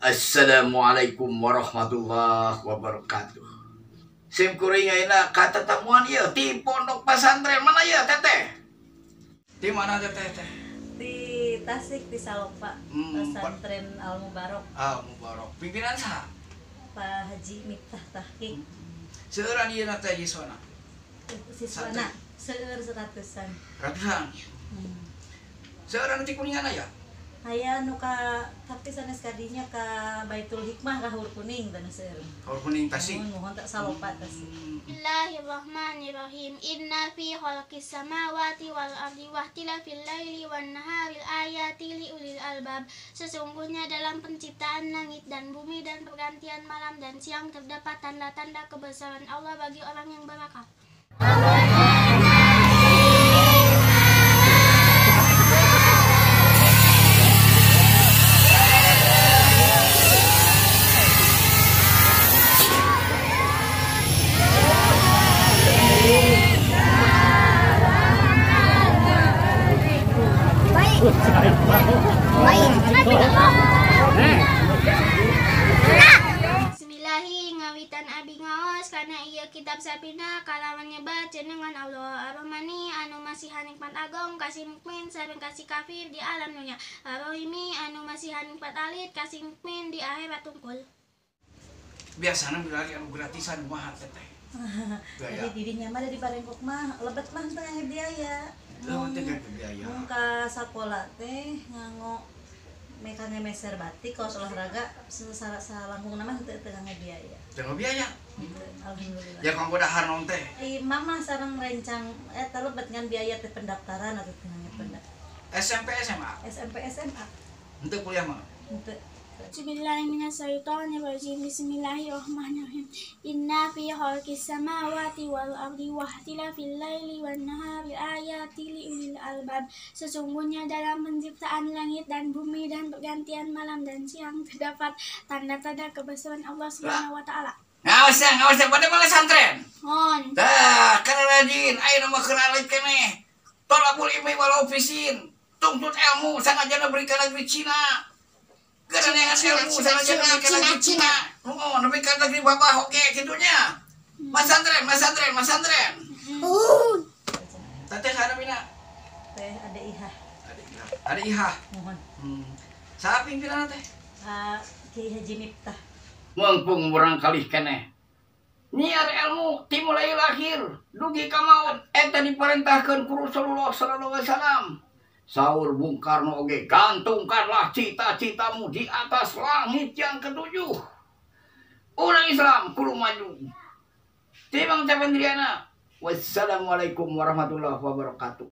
Assalamualaikum warahmatullahi wabarakatuh. Sim kuring ayeuna katetamuan ieu ti pondok pesantren mana ieu teteh? Di mana teteh teh? Di Tasik, di Salopa, Pesantren Al Mubarok. Al Mubarok. Pimpinan saha? Pak Haji Miftah Tahqiq. Seueuran ieu teh siswana? Siswana seueur 100-an. Ratusan. Seueuran ti Kuningan aya? Aya nu ka tapi sanes kadinya ka Baitul Hikmah ka Haur Kuning teh seueur. Haur Kuning Tasik. Muhun tak Salopa Tasik. Bismillahirrahmanirrahim. Inna fi khalqis samawati wal ardi wa ikhtilafil laili wan nahari ayati li ulil albab. Sesungguhnya dalam penciptaan langit dan bumi dan pergantian malam dan siang terdapat tanda-tanda kebesaran Allah bagi orang yang berakal. Bismillahi ngawitan abi ngaos karena iya kitab Sapina kalawan nyebat jenengan Allah Ar-Rahmani anu masihan nikmat agong kasih mukmin sareng kasih kafir di alam dunia, Ar-Rahimi anu masihan nikmat alit kasih mukmin di akhirat tungkul. Biasana milari anu gratisan kumaha teteh? Jadi dirinya mah dari Parengkok mah lebet mah teu biaya. Leuwih teh biaya. Mun ka sakola teh nganggo meka ngemeser batik kaos olahraga salangkungna mah teu nganggo biaya. Teu nganggo biaya. Alhamdulillah. Ya kanggo dahar naon teh? Ai mama sareng rencang eta lebet ngan biaya teh pendaftaran atau teu nganggo pendaftaran. SMP SMA? SMP SMA. Henteu kuliah mah? Henteu. Bismillahirrahmanirrahim. Bismillahirrahmanirrahim. Inna fi khalqis samawati wal ardi wa ikhtilafil laili wan nahari ayati li ulil albab. Sesungguhnya dalam penciptaan langit dan bumi dan pergantian malam dan siang terdapat tanda-tanda kebesaran Allah Subhanahu wa taala. Ngawas ya, ngawas ya pada malah santren. Mohon. Tah, kana rajin ayeuna mah keur alit keneh. Tolabul ilmi walau fisin. Tuntut ilmu sangajana beri ka negeri Cina. Karena yang ilmu sangajana ka negeri Cina. Oh, nepi ka negeri babah oge kitunya. Masantren, masantren, masantren. Teteh saha namina? Teh Ade Ihah. Ade Ihah. Ade Ihah. Mohon. Saha pimpinan teh? Kiai Haji Miftah. Mengpung murang kalih keneh. Nyiar ilmu ti mulai lahir dugi ka maut eta diperintahkeun ku Rasulullah sallallahu alaihi wasallam. Saur Bung Karno oge, gantungkanlah cita-citamu di atas langit yang ketujuh. Orang Islam kudu maju. Timang Capendriana. Wassalamualaikum warahmatullahi wabarakatuh.